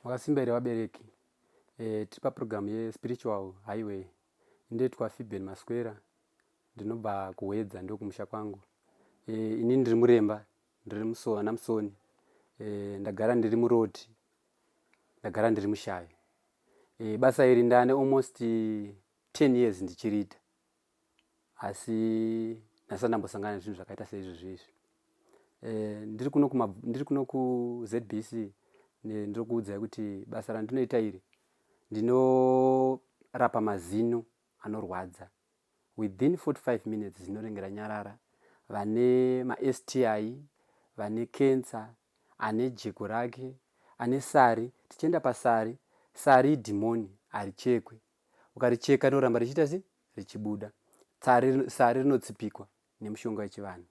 Makasimba here vabereki? E, tiri paprogramu yespiritual highway. Ndoitwa Fiben Maswera, ndinobva kuHwedza ndokumusha kwangu. E, ini ndiri muremba, ndiri musona musoni. E, ndagara ndiri muroti, ndagara ndiri mushavi. E, basa iri ndane almost 10 years ndichiriita. Asi ndasati ndambosangana nezvinhu zvakaita seizvozvo izvi. E, ndiri kuno kuma, ndiri kuno kuZBC ndiri kuudzai kuti basa randinoita iri ndinorapa mazino anorwadza within 45 minutes zino rinenge ranyarara vane maSTI vane cancer ane jeko rake ane sari tichienda pasari sari idhimoni harichekwe ukaricheka rinoramba richiita se richibuda tsari sari rinotsipikwa nemushonga wechivanhu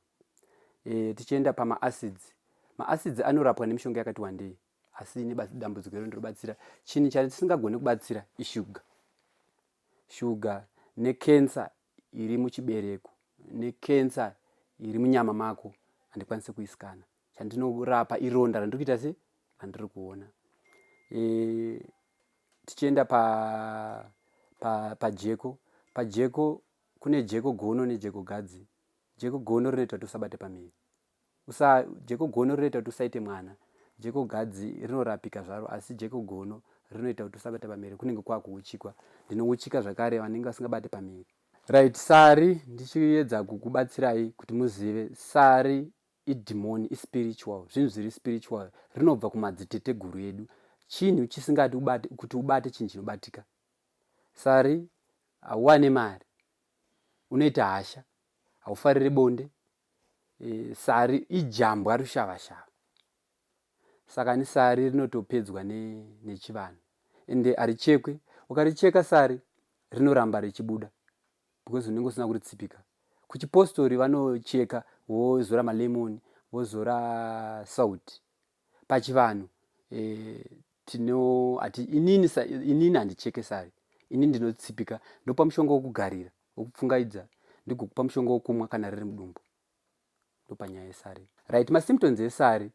e, tichienda pamaacids maacids anorapwa nemishonga yakati wandei asi ini dambudziko iro ndinobatsira chinhu chatisingagoni kubatsira ishuga shuga nekensa iri muchibereko nekensa iri munyama mako handikwanisi kuisikana chandinorapa ironda randiri kuita se randiri kuona e, tichienda pa pajeko pa pajeko kune jeko gono nejeko gadzi jeko gono rinoita kuti usabate pamiri usa jeko gono rinoita kuti usaite mwana jeko gadzi rinorapika zvaro asi jeko gono rinoita kuti usabate pamiri kunenge kwakuuchikwa ndinouchika zvakare vanenge vasingabate pamiri right sari ndichiedza kukubatsirai kuti muzive sari idhimoni ispiritual zvinhu zviri spiritual rinobva kumadziteteguru edu chinhu chisingadi ubate, kuti ubate chinhu chinobatika sari hauwane mari unoita hasha haufariri bonde e, sari ijambwa rushavashava saka ni sari rinotopedzwa nechivanhu ne ende harichekwe ukaricheka sari rinoramba richibuda because unenge usina kuritsipika kuchipostori vanocheka vozora malemon vozora salt pachivanhu e, tino ati inini inini handicheke sari inini ndinotsipika ndopa mushonga wekugarira wekupfungaidza ndigokupa mushonga wekumwa kana riri mudumbu ndopanyaya yesari right masymptoms esari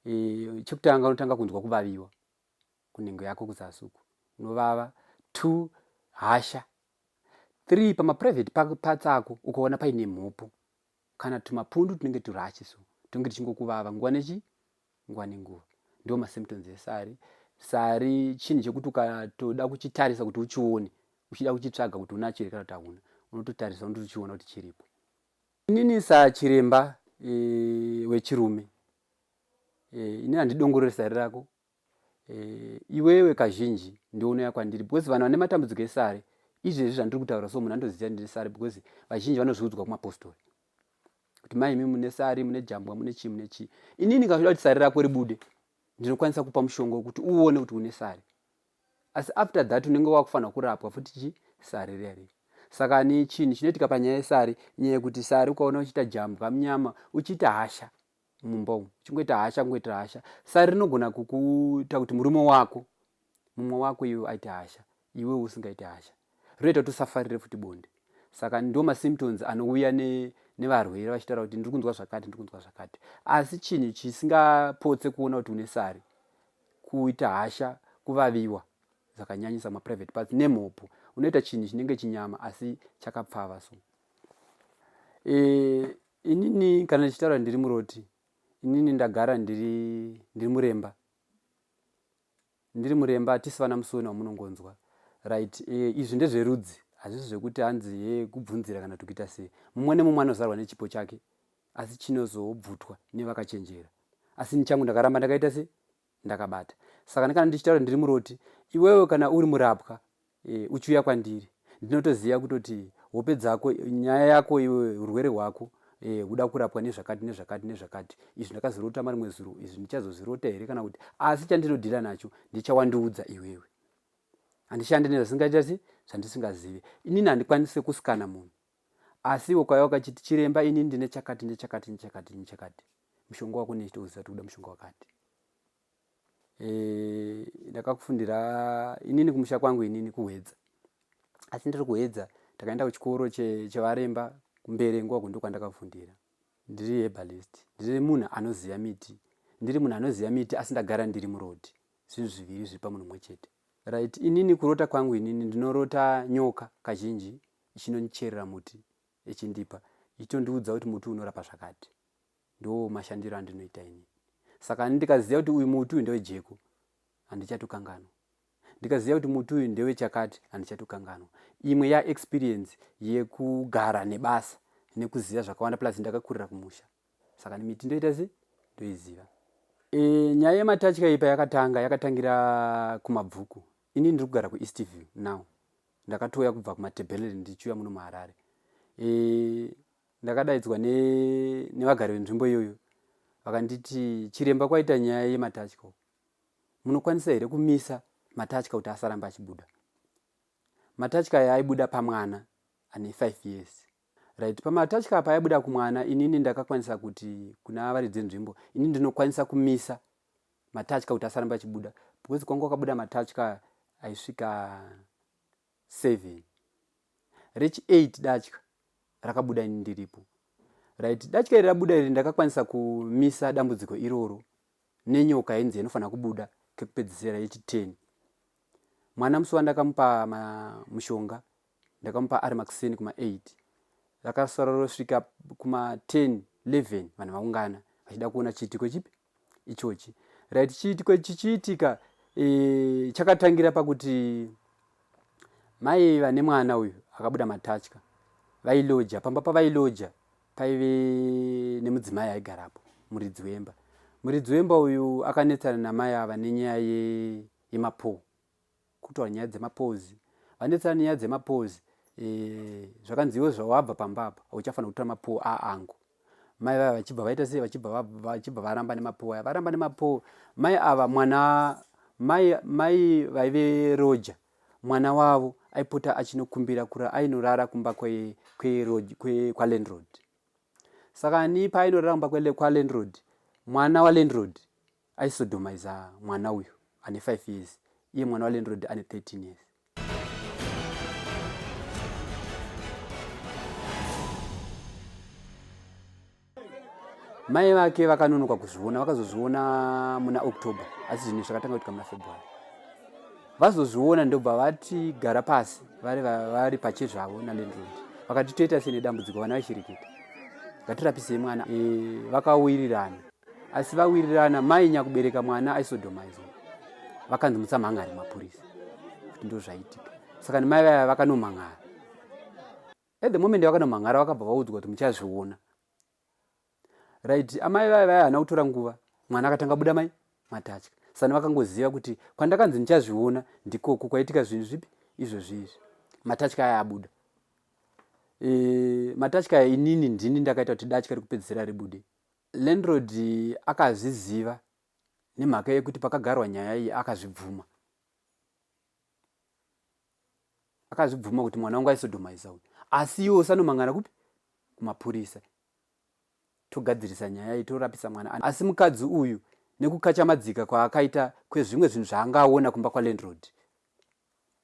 e, chekutanga unotanga kunzwa kuvaviwa kunhengo yako kuzasi uku unovava two hasha 3 pamaprivate parts ako ukaona paine mhopo kana tumapundu tunenge turachi so tunenge tuchingokuvava nguva nechi nguva nenguva ndo masymptoms esari sari chinhu chekuti ukatoda kuchitarisa kuti uchione uchida kuchitsvaga kuti unacho here kana kuti hauna unototarisa unotochiona kuti chiripo inini sachiremba e, wechirume e, ini handidongorere sari rako Eh, iwewe kazhinji ndiwe unouya kwandiri because vanhu vane matambudziko esare izvezvi zvandiri kutaura so munhu andoziva ndine sare because vazhinji vanozviudzwa kumapostori kuti mai imi mune sari mune jambwa mune chii mune chii inini kazoda kuti sare rako ribude ndinokwanisa kupa mushonga wekuti uone kuti une sare asi after that unenge wakufanira kurapwa futi chi sare riya riya saka ni chinhu chinoitika panyaya yesare inyaya yekuti sare ukaona uchiita jambwa munyama uchiita hasha mumba umu chingoita hasha kungoitira hasha sari rinogona kukuita kuti murume wako mumwe wako iwe aite hasha iwe usingaite hasha rinoita kuti usafarire futi bonde saka ndo masymptoms anouya nevarwere vachitaura kuti ndiri kunzwa zvakati ndiri kunzwa zvakati asi chinhu chisingapotse kuona kuti une sari kuita hasha kuvaviwa zvakanyanyisa maprivate parts nemhopo unoita chinhu chinenge chinyama asi chakapfava so e, Inini kana ndichitaura ndiri muroti, inini ndagara ndiri ndiri muremba. Ndiri muremba hatisi vana musoni wamunongonzwa. Right, e, izvi ndezverudzi, hazvisi zvekuti hanzi he kubvunzira kana kuti kuita sei. Mumwe nemumwe anozvarwa nechipo chake asi chinozobvutwa nevakachenjera. Asi ini changu ndakaramba ndakaita sei? Ndakabata. Saka kana ndichitaura ndiri muroti, iwewe kana uri murapwa e, uchiuya kwandiri ndinotoziva kutoti hope dzako nyaya yako iwe urwere hwako e, huda kurapwa nezvakati nezvakati nezvakati izvi ndakazirota marimwe zuro izvi ndichazozvirota here kana kuti asi chandinodhila nacho ndichawandiudza iwewe handishandi nezvasingaita se zvandisingazive inini handikwanise kusikana munhu asi ukauya ukachiti chiremba inini ndine chakati nechakati nechakati nechakati mushonga wako nechitouziva kuti kuda mushonga wakati Eh, ndakakufundira inini kumusha kwangu inini kuhwedza asi ndiri kuhwedza takaenda kuchikoro chevaremba kumberengwa uko ndokwandakafundira ndiri herbalist ndiri munhu anoziva miti ndiri munhu anoziva miti asi ndagara ndiri muroad Zvinhu zviviri zviri pamunhu mumwe chete. Right, inini kurota kwangu inini ndinorota nyoka kazhinji ichinondicherera muti ichindipa ichitondiudza kuti muti unorapa zvakati. Ndo mashandiro andinoita inini. Saka ndikaziva kuti uyu muti uyu ndewejeko handichatokanganwa. Ndikaziva kuti muti uyu ndewechakati handichatokanganwa. Imwe yaexperience yekugara nebasa nekuziva zvakawanda plus ndakakurira kumusha. Saka miti ndoita se ndoiziva. E, nyaya yematatya iyi payakatanga yakatangira kumabvuku. Ini ndiri kugara kuEastview now. Ndakatouya kubva kuMatabeleland ndichiuya muno muHarare. E, ndakadaidzwa nevagari ne venzvimbo iyoyo vakanditi chiremba kwaita nyaya yematatya munokwanisa here kumisa matatya kuti asaramba achibuda matatya aya aibuda pamwana ane 5 years right pamatatya apa aibuda kumwana inini ndakakwanisa kuti kuna varidzi venzvimbo ini ndinokwanisa kumisa matatya kuti asaramba achibuda because kwanga kwakabuda matatya aisvika 7 rechi 8 datya rakabuda ini ndiripo right datya iri rabuda iri ndakakwanisa kumisa dambudziko iroro nenyoka yainzi inofanira kubuda kekupedzisira yechi 10 mwana musi wandakamupa mushonga ndakamupa ari makuseni kuma 8 rakasara rosvika kuma 10 11 vanhu vaungana vachida kuona chiitiko chipi ichochi right chiitiko chichiitika e, chakatangira pakuti mai vane mwana uyu akabuda matatya vailoja pamba pavailoja paive nemudzimai aigarapo muridzi wemba muridzi wemba uyu akanetsana namai ava nenyaya yemapoo kutaura nyaya dzemapozi vanetsana nenyaya dzemapozi e, zvakanzi iwe zvawabva pamba apa hauchafanira kutora mapoo aangu mai vaya vachibva vaita sei vachibva vachibva varamba nemapoo aya varamba nemapoo mai ava mwana mai mai vaive roja mwana wavo aipota achinokumbira kura ainorara kumba kwe, kwe, kwe, kwalandroad saka ani paainorara kumba kwalandroad mwana walandroad aisodomaiza mwana uyu ane 5 years iye mwana walandroad ane 13 years Mai vake vakanonoka kuzviona, vakazozviona muna October, asi zvinhu zvakatanga kuitika muna February. Vazozviona ndobva vati gara pasi vari, vari pachezvavo nalandlord, vakati toita sei nedambudziko, vana vachirikita, ngatirapisei mwana. E, vakawirirana, asi vawirirana mai nyakubereka mwana aisodomaizwa, vakanzi musamhangare mapurisa kuti ndozvaitika. Saka nemai vaya vakanomhangara. At the moment vakanomhangara vakabva vaudzwa kuti muchazviona. Right, amai vaya vaya hana kutora nguva mwana akatanga buda mai matatya sani vakangoziva kuti kwandakanzi ndichazviona ndikoko kwaitika zvinhu zvipi izvozvi izvi matatya aya abuda e, matatya aya inini ndini ndakaita kuti datya rekupedzisira ribude landlord akazviziva nemhaka yekuti pakagarwa nyaya iyi akazvibvuma akazvibvuma kuti mwana wangu aisodomaiza uyu asi iwe usanomangana kupi kumapurisa togadzirisa nyaya iyi torapisa mwana asi mukadzi uyu nekukachamadzika kwaakaita kwezvimwe zvinhu zvaanga aona kumba kwalandroad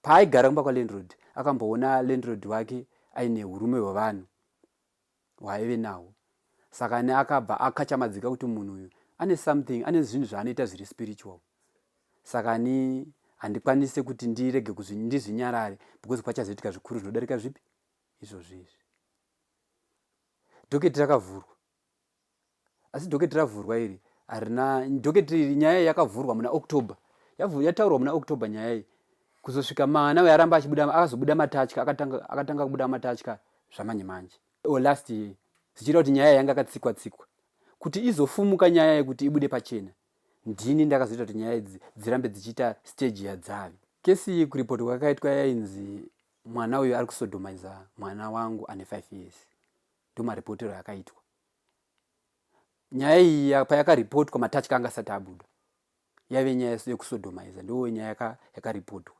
paaigara kumba kwalandroad akamboona landroad wake aine urume hwevanhu hwaaive nahwo saka ne akabva akachamadzika kuti munhu uyu ane something ane zvinhu zvaanoita zviri spiritual saka ni handikwanise kuti ndirege ndizvinyarare because kwachazoitika zvikuru zvinodarika zvipi izvozvi izvi dhoketi rakavhurwa asi dhoketi ravhurwa iri harina dhoketi iri nyaya yakavhurwa muna october yataurwa muna october nyaya iyi kuzosvika mwana uyo aramba achibuda akazobuda matatya akatanga, akatanga kubuda matatya zvamanje manje or last year zvichireva kuti nyaya yanga akatsikwa tsikwa kuti izofumuka nyaya yekuti ibude pachena ndini ndakazoita kuti nyaya idzi dzirambe dzichiita stage yadzave kesi iyi kuripoti kwakaitwa yainzi mwana uyu ari kusodomaiza mwana wangu ane 5 years ndomaripotero akaitwa nyaya iyi payakaripotwa matatya anga asati abuda yaive nyaya yekusodomaiza ndo nyaya yakaripotwa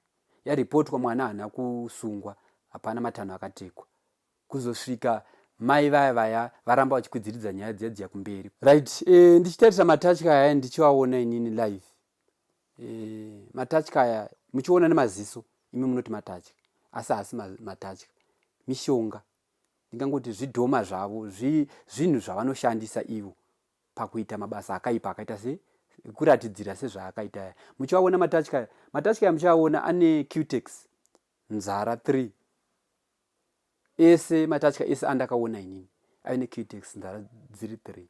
yaripotwa mwana haana kusungwa hapana matanho akatekwa kuzosvika mai vaya vaya varamba vachikwidziridza nyaya dziya dziya kumberi right e, ndichitarisa matatya aya ndichivaona inini live e, matatya aya muchiona nemaziso imi munoti matatya asi haasi matatya mishonga ndingangoti zvidhoma zvavo zvinhu zvavanoshandisa ivo pakuita mabasa akaipa akaita se Kuratidzira sezvaakaita aya. Muchivaona matatya aya, matatya aya muchivaona ane cutex nzara 3. Ese matatya ese andakaona inini aine cutex nzara dziri 3.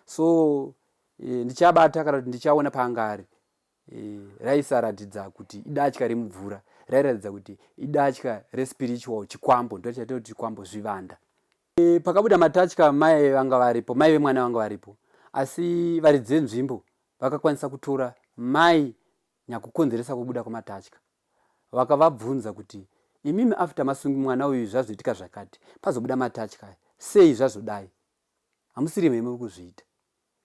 So e, ndichabata kana kuti ndichaona paanga ari e, raisaratidza kuti idatya remubvura, rairatidza kuti idatya respiritual chikwambo, ndochaita kuti chikwambo zvivanda. E, pakabuda matatya mai vanga varipo, mai vemwana vanga varipo, asi varidzi venzvimbo vakakwanisa kutora mai nyakukonzeresa kubuda kwematatya vakavabvunza kuti imimi after masungi mwana uyu zvazoitika zvakati pazobuda matatya aya sei zvazodai hamusiri mheme muri kuzviita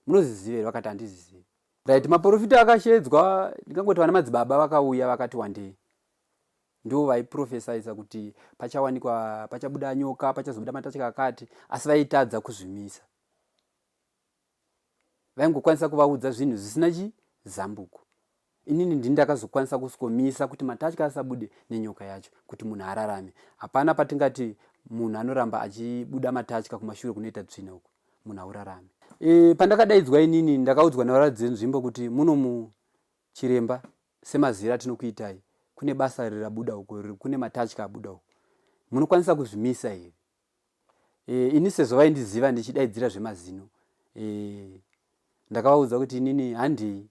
munozviziva here vakati handizvizivi right maprofita akashedzwa ndingangoti vana madzibaba vakauya vakati wandei ndivo vaiprofesaisa kuti pachawanikwa pachabuda nyoka pachazobuda matatya akati asi vaitadza kuzvimisa vaingokwanisa kuvaudza zvinhu zvisina chi zambuko inini ndini ndakazokwanisa kuskomisa kuti matatya asabude nenyoka yacho kuti munhu ararame hapana patingati munhu anoramba achibuda matatya kumashure kunoita tsvina uku munhu aurarame e, pandakadaidzwa inini ndakaudzwa nevaradzi venzvimbo kuti muno muchiremba semazira atinokuitai kune basa rirabuda uko kune matatya abuda uko munokwanisa kuzvimisa here e, ini sezvo vaindiziva ndichidaidzira zvemazino e, ndakavaudza kuti inini handei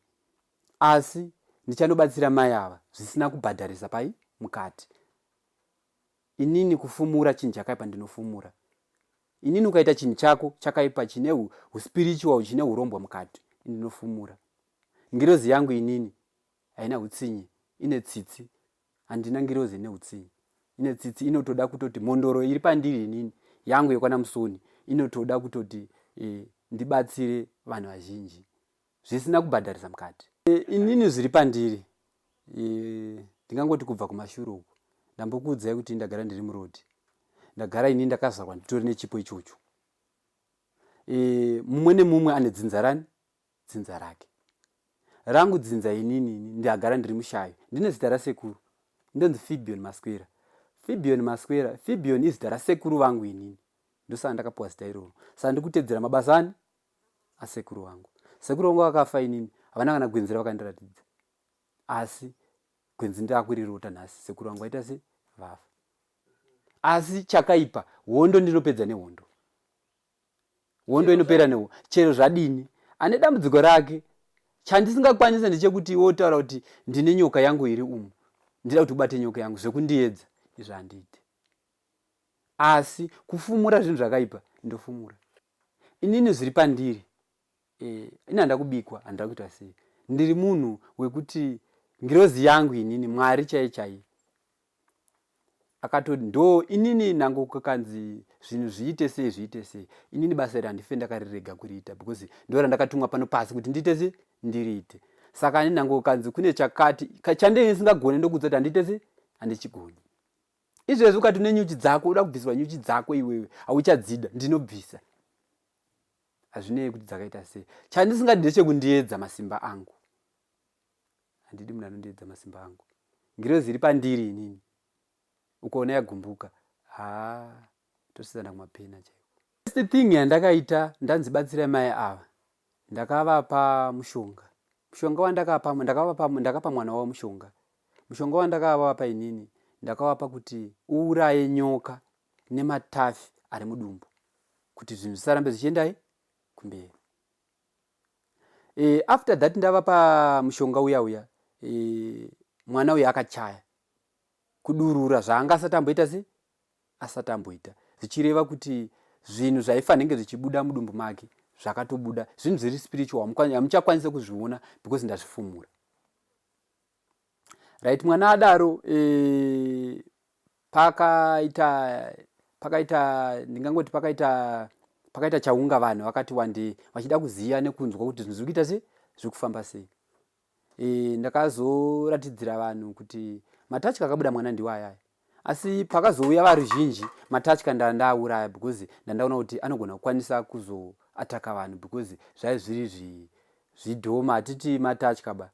asi ndichanobatsira mai ava zvisina kubhadharisa pai mukati inini kufumura chinhu chakaipa ndinofumura inini ukaita chinhu chako chakaipa chine huspiritual chine urombwa mukati ndinofumura ngirozi yangu inini haina utsinye ine tsitsi handina ngirozi ine utsinye ine tsitsi inotoda kutoti mhondoro iri pandiri inini yangu yekwana musoni inotoda kutoti e, ndibatsire vanhu vazhinji zvisina kubhadharisa mukati e, inini zviri pandiri e, ndingangoti kubva kumashure uku ndambokuudzai kuti ndagara ndiri murodi ndagara ini ndakazvarwa nditori nechipo ichocho e, mumwe nemumwe ane dzinza rani dzinza rake rangu dzinza inini ini ndagara ndiri mushavi ndine zita rasekuru ndonzi Fibion Maswera Fibion Maswera Fibion izita rasekuru vangu inini ndosaka ndakapiwa zita iroro saka ndikutedzera mabasa ani asekuru vangu sekuru vangu vakafa inini havana kana gwenzi ravakandiratidza asi gwenzi ndakurirota nhasi sekuru vangu vaita se vafa asi chakaipa hondo ndinopedza nehondo hondo inopera neho chero zvadini ane dambudziko rake chandisingakwanise ndechekuti iwe wotaura kuti ndine nyoka yangu iri umu ndida kuti ubate nyoka yangu zvekundiedza izvo handiite asi kufumura zvinhu zvakaipa ndofumura inini zviri pandiri e, ini handa kubikwa handida kuita sei ndiri munhu wekuti ngirozi yangu inini mwari chaiye chaiye akatoti ndo inini nango kukanzi zvinhu zviite sei zviite sei inini basa iri handife ndakarirega kuriita because ndo randakatumwa pano pasi kuti ndiite se ndiriite saka ini nango kukanzi kune chakati chandei ndisingagone ndokuudza kuti handiite se handichigoni izvezvi ukati une nyuchi dzako uda kubviswa nyuchi dzako iwewe hauchadzida ndinobvisa hazvinei kuti dzakaita sei chandisingadi ndechekundiedza masimba angu handidi munhu anondiedza masimba angu ngirozi iri pandiri inini ukaona yagumbuka haa tosiyana kumapena chaiko first thing yandakaita ndanzi batsirai mai ava ndakavapa mushonga mushonga wandakapa ndakavapa ndakapa mwana wavo mushonga mushonga wandakavapa inini ndakavapa kuti uuraye nyoka nematafi ari mudumbu kuti zvinhu zvisarambe zvichiendai kumberi e, after that ndavapa mushonga uya uya e, mwana uya akachaya kudurura zvaanga asati amboita se asati amboita zvichireva kuti zvinhu zvaifanenge zvichibuda mudumbu make zvakatobuda zvinhu zviri spiritual hamuchakwanise kuzviona because ndazvifumura right mwana adaro e, pakaita pakaita ndingangoti pakaita pakaita chaunga vanhu vakati wandei vachida kuziva nekunzwa kuti zvinhu zviri kuita sei zviri kufamba sei e, ndakazoratidzira vanhu kuti matatya akabuda mwana ndiwo ayaya asi pakazouya varuzhinji matatya ndandaauraya because ndandaona kuti anogona kukwanisa kuzoataka vanhu because zvaive zviri zvidhoma hatiti matatya ba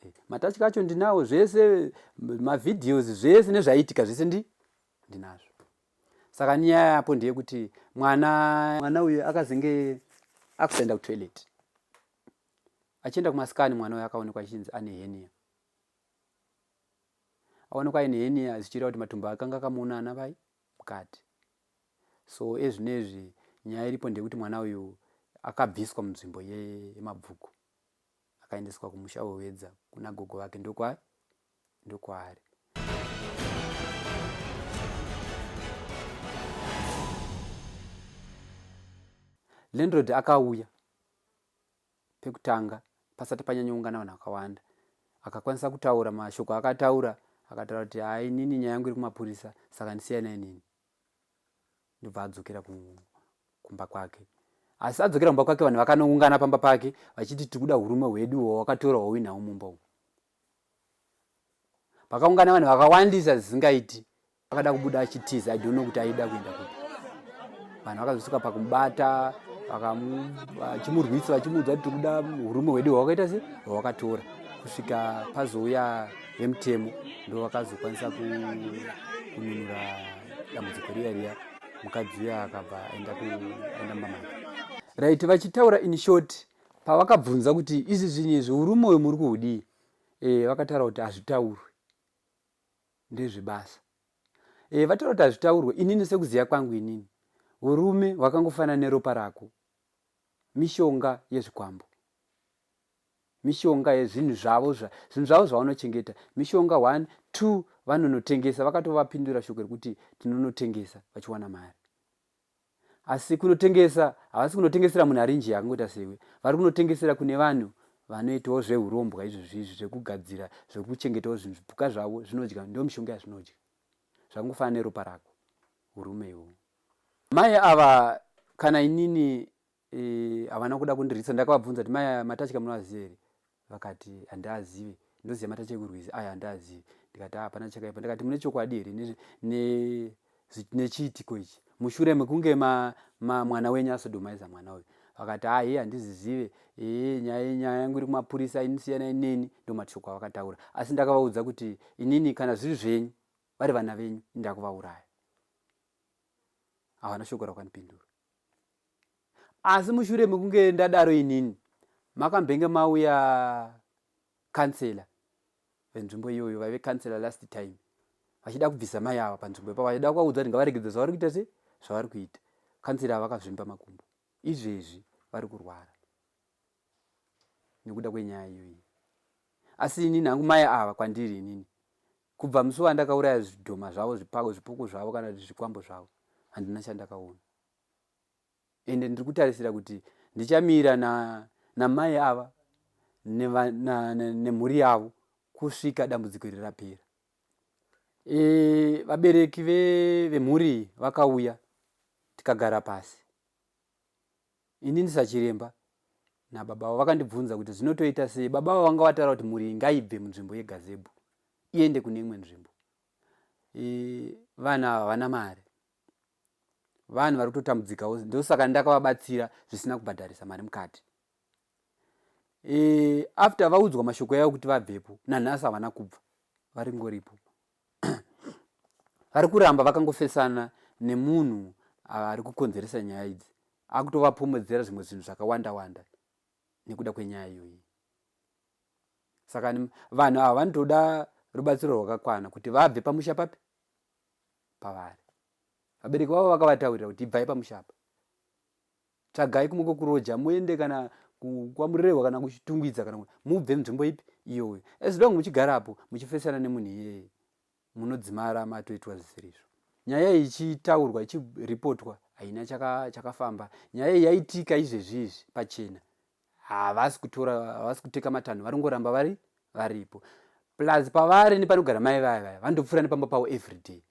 eh, matatya acho ndinawo zvese mavideos zvese nezvaiitika zvese ndi ndinazvo saka nyaya yapo ndeyekuti mwana mwana uyu akazenge akusaenda kutoilet. Achienda kumasikani mwana uyu akaonekwa achinzi ane hernia. Aonekwa aine hernia zvichireva kuti matumbu akanga akamuonana vai mukati. So ezvinezvi nyaya iripo ndeyekuti mwana uyu akabviswa munzvimbo yeMabvuku akaendeswa kumusha weHwedza kuna gogo vake ndokwa ndokwaari. Landlord akauya pekutanga pasati panyanyoungana vanhu vakawanda akakwanisa kutaura mashoko akataura akataura kuti hai inini nyaya yangu iri kumapurisa saka ndisiyanai inini ndobva adzokera kumba kwake asi adzokera kumba kwake vanhu vakanoungana pamba pake vachiti tiri kuda urume hwedu hwawakatora hwauinawo mumba umu pakaungana vanhu vakawandisa zvisingaiti akada kubuda achitiza i don't know kuti aida kuenda kupi vanhu vakazosvika pakumubata vachimurwisa vachimuudza kuti tikuda urume hwedu hwawakaita se hwawakatora kusvika pazouya vemutemo ndo vakazokwanisa kununura dambudziko riya riya mukadzi uya akabva aenda mumba make right vachitaura in short pavakabvunza kuti izvi zvinhu izvi urume uyu muri kuhudii e, vakataura kuti hazvitaurwe ndezvebasa e, vataura kuti hazvitaurwe inini sekuziva kwangu inini urume hwakangofanana neropa rako mishonga yezvikwambo mishonga yezvinhu zvavo zvinhu zvavo zvavanochengeta mishonga one two vanonotengesa vakatovapindura shoko rekuti tinonotengesa vachiwana mari Asi kunotengesa havasi kunotengesera munhu ari nje akangoita sewe. Vari kunotengesera kune vanhu vanoitawo zvehurombwa izvozvi izvi zvekugadzira zvekuchengetawo zvinhu zvipuka zvavo zvinodya ndiyo mishonga yazvinodya. Zvakangofanana neropa rako urume iwowo. Mai ava kana inini eh, havana kuda kundirwisa ndakavabvunza kuti mai aya matatya munoaziva here vakati handiazive ndoziva matatya ekurwizi aya handiazive ndikati ah, hapana chakaipa ndikati mune chokwadi here nechiitiko ichi mushure mekunge ma, ma, mwana wenyu asodomaiza mwana uyu vakati ah, hii handizizive ee nyaya nyaya yangu iri kumapurisa inisiyanai neni ndomashoko avakataura asi ndakavaudza kuti inini kana zviri zvenyu vari vana venyu ndakuvauraya havana shoko rakandipindura Asi mushure mekunge ndadaro inini makambenge mauya councillor venzvimbo iyoyo vaive councillor last time vachida kubvisa mai ava panzvimbo ipapo vachida kuvaudza kuti ngavaregedze zvavari kuita se zvavari kuita councillor vakazvimba makumbo izvezvi vari kurwara nekuda kwenyaya iyoyi asi inini hangu mai ava kwandiri inini kubva musi wandakauraya zvidhoma zvavo zvipako zvipoko zvavo kana kuti zvikwambo zvavo handina chandakaona ende ndiri kutarisira kuti ndichamira namai na ava nemhuri na, yavo kusvika dambudziko iri rapera. E, vabereki vemhuri iyi vakauya tikagara pasi inini sachiremba nababa vavo vakandibvunza kuti zvinotoita sei baba vavo vanga vataura kuti mhuri iyi ngaibve munzvimbo yegazebho iende kune imwe nzvimbo e, vanhu ava havana mari vanhu vari kutotambudzikawo ndosaka ndakavabatsira zvisina kubhadharisa mari mukati e, after vaudzwa mashoko yavo kuti vabvepo nanhasi havana kubva varingoripo vari kuramba vakangofesana nemunhu ari kukonzeresa nyaya idzi akutovapomedzera zvimwe zvinhu zvakawanda wanda nekuda kwenyaya iyoyi saka vanhu ava vanotoda rubatsiro rwakakwana kuti vabve pamusha papi pavari. Vabereki vavo vakavataurira kuti ibvai pamusha apa, tsvagai kumwe kwekuroja muende kana kwaMurehwa kana kuChitungwiza kana mubve munzvimbo ipi iyoyo. As long muchigarapo muchifesana nemunhu iyeye munodzimara matoitwa zvisirizvo. Nyaya iyi ichitaurwa ichiripotwa haina chakafamba. Nyaya iyi yaitika izvezvi izvi pachena havasi kutora havasi kuteka matanho vari kungoramba vari varipo plus pavari nepanogara mai vaya vaya vanotopfuura nepamba pavo everyday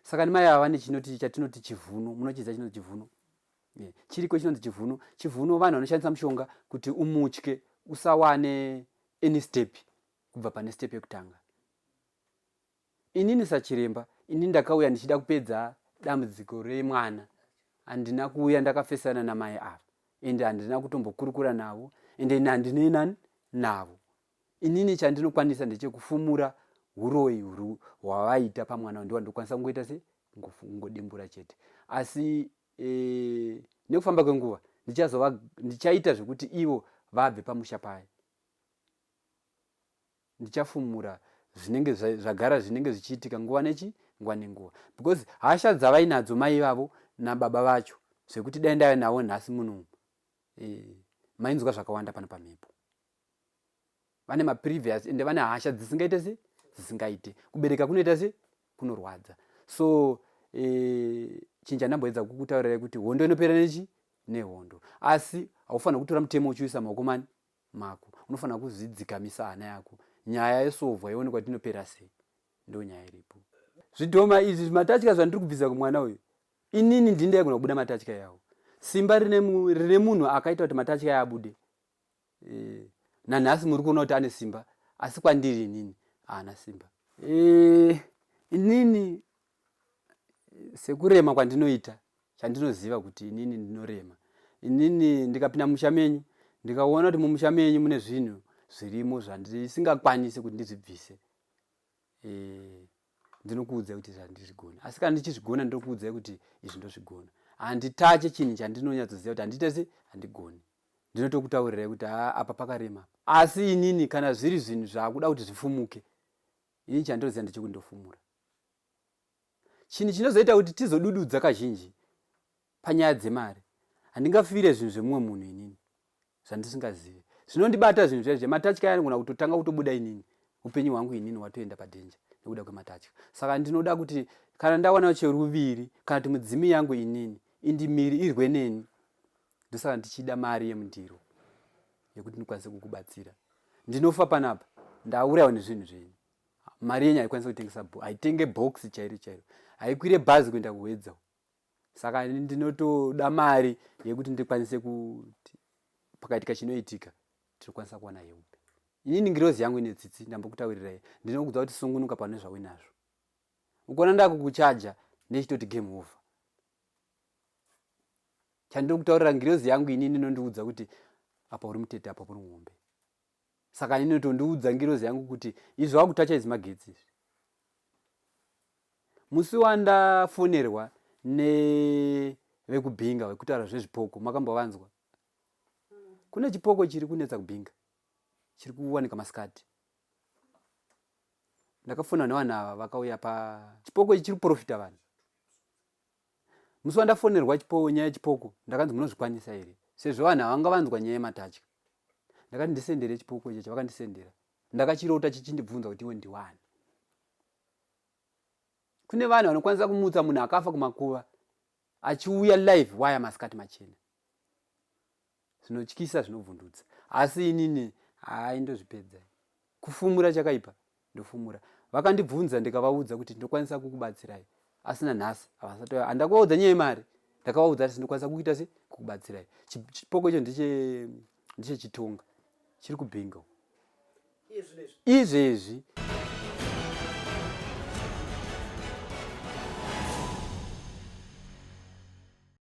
saka nemai ava vane chinoti chatinoti chivhuno munochiziva chinonzi chivhuno yeah. chiriko chinonzi chivhuno chivhuno vanhu vanoshandisa mushonga kuti umutye usawane any step kubva pane step yekutanga Inini sachiremba ini ndakauya ndichida kupedza dambudziko remwana handina kuuya ndakafesana namai ava ende handina kutombokurukura navo ende ini handinei nani navo inini chandinokwanisa ndechekufumura huroyi hwavaita pamwana ndiwa ndokwanisa kungoita se kungodimbura chete asi e, nekufamba kwenguva ndichazova ndichaita zvekuti ivo vabve pamusha paya. Ndichafumura zvinenge zvagara zvinenge zvichiitika nguva nechi nguva nenguva because hasha dzavainadzo mai ivavo nababa vacho zvekuti dai ndaive navo nhasi muno e, mainzwa zvakawanda pano pamhepo. Vane maprevious ende vane hasha dzisingaite se dzisingaite. Kubereka kunoita se kunorwadza. So e, chinhu chandamboedza kukutaurirai kuti hondo inopera nechi nehondo. Asi haufanira kutora mutemo uchiuisa maoko mani mako. Unofanira kuzvidzikamisa hana yako. Nyaya yosovhwa yoonekwa kuti inopera sei. Ndonyaya iripo. Zvidhoma izvi zvimatatya zvandiri kubvisa kumwana uyu inini ndini ndaigona kubuda matatya yawo. Simba rine rine munhu akaita kuti matatya abude. E, nanhasi muri kuona kuti ane simba asi kwandiri inini haana simba. E, inini sekurema kwandinoita chandinoziva kuti inini ndinorema inini ndikapinda mumusha menyu ndikaona kuti mumusha menyu mune zvinhu zvirimo zvandisingakwanisi kuti ndizvibvise e, ndinokuudzai kuti zvandizvigona asi kana ndichizvigona ndinokuudzai kuti izvi ndozvigona handitache chinhu chandinonyatsoziva kuti handiite se handigoni ndinotokutaurirai kuti haa apa pakarema asi inini kana zviri zvinhu zvakuda kuti zvifumuke ini chandinoziva ndechekuti ndofumura Chinhu chinozoita kuti tizodududza kazhinji panyaya dzemari, handingafire zvinhu zvemumwe munhu inini zvandisingazive. Zvinondibata zvinhu zviya zviya, matatya aya anogona kutotanga kutobuda inini, upenyu hwangu inini hwatoenda padhenja nekuda kwematatya. Saka ndinoda kuti kana ndawanawo cheruviri kana kuti mudzimu yangu inini indimiri irwe neni, ndosaka ndichida mari yemundiro yekuti ndikwanise kukubatsira. Ndinofa panapa ndaurayiwa nezvinhu zvenyu. Mari yenyu haikwanisi kutengesa haitenge box chairo chairo, haikwire bhazi kuenda kuHwedza. Saka ndinotoda mari yekuti ndikwanise kuti pakaitika chinoitika tinokwanisa kuwana help. Inini ngirozi yangu ine tsitsi, ndambokutaurirai, ndinokudza kuti sungunuka pane zvauinazvo. Ukaona ndakukuchaja ndechitoti game over. Chandiri kutaurira ngirozi yangu inini inondiudza kuti apa uri mutete, apa uri muhombe. Saka inotondiudza ngirozi yangu kuti izvi wakutacha izvi magetsi izvi. Musi wandafonerwa nevekubhinga vekutaura zvezvipoko makambovanzwa? Kune chipoko chiri kunetsa kubhinga chiri kuwanika masikati. Ndakafonerwa nevanhu ava vakauya pa chipoko ichi chiri kuprofita vanhu. Musi wandafonerwa chipo nyaya yechipoko ndakanzi munozvikwanisa here sezvo vanhu havanga vanzwa nyaya yematatya. Ndakati ndisendere chipoko icho chavakandisendera. Ndakachirota chichindibvunza kuti iwe ndiwani. Kune vanhu vanokwanisa kumutsa munhu akafa kumakuva achiuya live waya masikati machena. Zvinotyisa zvinovhundutsa. Asi inini hayi ndozvipedza. Kufumura chakaipa ndofumura. Vakandibvunza ndikavaudza kuti ndokwanisa kukubatsirai. Asi nanhasi havasati handina kuvaudza nyaya yemari. Ndakavaudza kuti ndokwanisa kuita se kukubatsirai. Chipoko icho ndeche ndechechitonga chiri kubhinga. Izvezvi.